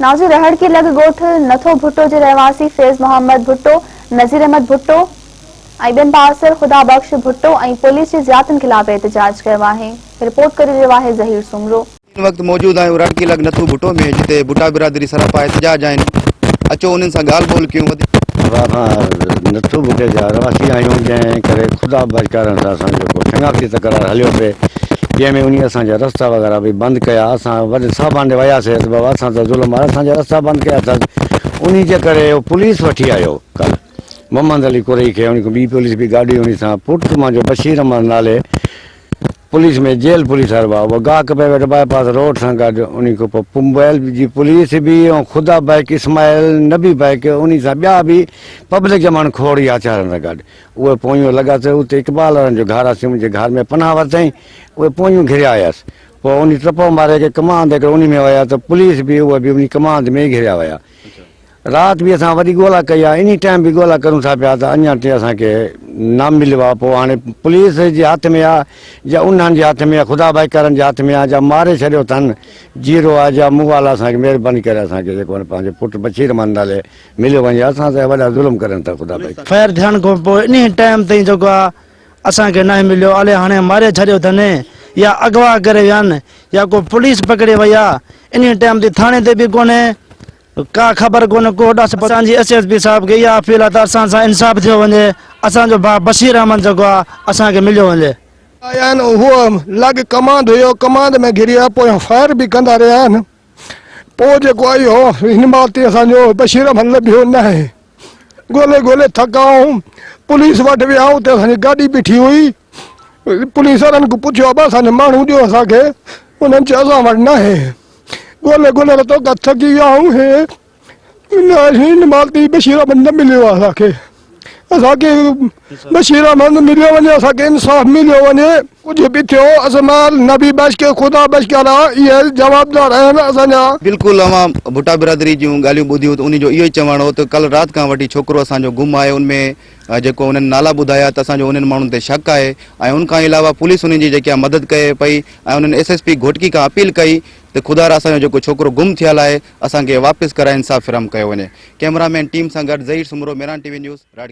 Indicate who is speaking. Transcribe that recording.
Speaker 1: ناظرين رهڙڪي لڳ ڳوٺ نٿو ڀٽو جي رهواسي فيض محمد ڀٽو، نذير احمد ڀٽو ۽ ٻين بااثر خدا بخش ڀٽو ۽ پوليس جي زيادتين خلاف احتجاج ڪيو آهي. رپورٽ ڪري رهيو آهي ظهير سومرو.
Speaker 2: هن وقت موجود آهيون رهڙڪي لڳ نٿو ڀٽو ۾ جتي ڀٽا برادري سراپا احتجاج آهن اچو انهن سان ڳالهه ٻولهه ڪيون وڌيڪ.
Speaker 3: اسان نٿو ڀٽي جا رهواسي آهيون جنهن ڪري خدا بخش ڪارڻ سان اسان جو ڪو شناختي تڪرار هليو پئي جنهن ۾ انهي اسان جا رستا وغيره به بند ڪيا اسان وڏي صاحبان ڏي وياسي ته بابا اسان ته ظلم آهي اسان جا رستا بند ڪيا اٿس انهي جي ڪري اهو پوليس وٺي آيو ڪل محمد علي قرئي کي انهي کان ٻي پوليس به گاڏي انهي سان پٽ منهنجو بشير احمد نالي پوليس ۾ جيل پوليس وارو آهي اهو گاهڪ پئي ويٺو باء پاس روڊ سان گڏ انهي کان پوء موبائل جي پوليس به ۽ خدا بائيڪ اسماعيل نبي بائيڪ انهي سان ٻيا به پبلڪ جا ماڻهو کوڙ يا هٿيارن سان گڏ اهي پويون لڳا ته اتي اقبال وارن جو گهر آسي منهنجي گهر ۾ پناهه ورتائين اهي پويون گهريا آيس پوء انهي ٽپو ماري ڪي ڪماند هڪڙو انهي ۾ ويا ته پوليس به اهي به انهي ڪماند ۾ ئي گهريا ويا رات به اسان وڏي ڳولا ڪئي آهي انهي ٽائيم به ڳولا ڪرون ٿا پيا ته اڃا تائين اسان کي نه مليو آهي پوء هاڻي پوليس جي هٿ ۾ آهي يا انهن جي هٿ ۾ آهي خدا ڀائي ڪرن جي هٿ ۾ آهي جا ماري ڇڏيو اٿن جيئرو آهي جا مئل آهي اسان کي مهرباني ڪري اسان کي جيڪو آهي پنهنجي پٽ بشير احمد نالي مليو وڃي اسان سان وڏا ظلم ڪرن ٿا خدا ڀائي.
Speaker 4: فائر ٿيڻ کان پوء انهي ٽائيم تائين جيڪو آ اسان کي ناهي مليو الي هاڻي ماري ڇڏيو اٿن يا اغوا ڪري ويا آهن يا ڪو پوليس پڪڙي وئي آ انهي ٽائيم تي ٿاڻي تي به ڪونهي ڪا خبر ڪونهي ڪو ڏس پتو. اسان جي ايس ايس پي صاحب کي اها اپيل آ ته اسان سان انصاف ٿيو وڃي اسان جو ڀاء بشير احمد جيڪو آ اسان کي مليو وڃي.
Speaker 5: آيا آهن هو لڳ ڪماند هيو ڪماند ۾ گهري ويا پويان فائر به ڪندا رهيا آهن. پوء جيڪو آيو هو هن مهل تائين اسان جو بشير احمد لڀيو ناهي. ڳولي ڳولي ٿڪا آهيون. پوليس وٽ ويا اتي اسان جي گاڏي بيٺي هئي. پوليس وارن کان پڇيو ابا اسان جو ماڻهو ڏيو اسان کي. انهن چيو اسان وٽ ناهي. ڳولي ڳولي رتو ڪا ٿڪي ويا آهيون. هي هن مهل تائين بشير احمد نه مليو آهي اسان کي. اسان کي بشير احمد مليو وڃي اسان کي انصاف مليو وڃي. ڪجهه به ٿيو اسماعيل نبي بخش کي خدا بخش ڪرا اهي جوابدار آهن اسان جا.
Speaker 2: بلڪل اوهان ڀٽا برادري جون ڳالهيون ٻڌيون ته انهي جو اهو ئي چوڻ هو ته ڪل رات کان وٺي ڇوڪرو اسان جو گم آهي ان ۾ جيڪو انهن نالا ٻڌايا ته اسان جو انهن ماڻهن تي شڪ آهي ۽ ان کان علاوه پوليس انهن جي جيڪي مدد ڪئي پئي ۽ انهن ايس ايس پي گهوٽڪي کان اپيل ڪئي ته خدارا اسان جو جيڪو ڇوڪرو گم ٿيل آهي اسان کي واپس ڪرائي انصاف فراهم ڪيو وڃي ڪئميرا مين ٽيم سان گڏ Zaheer Soomro Mehran T V news Rarki.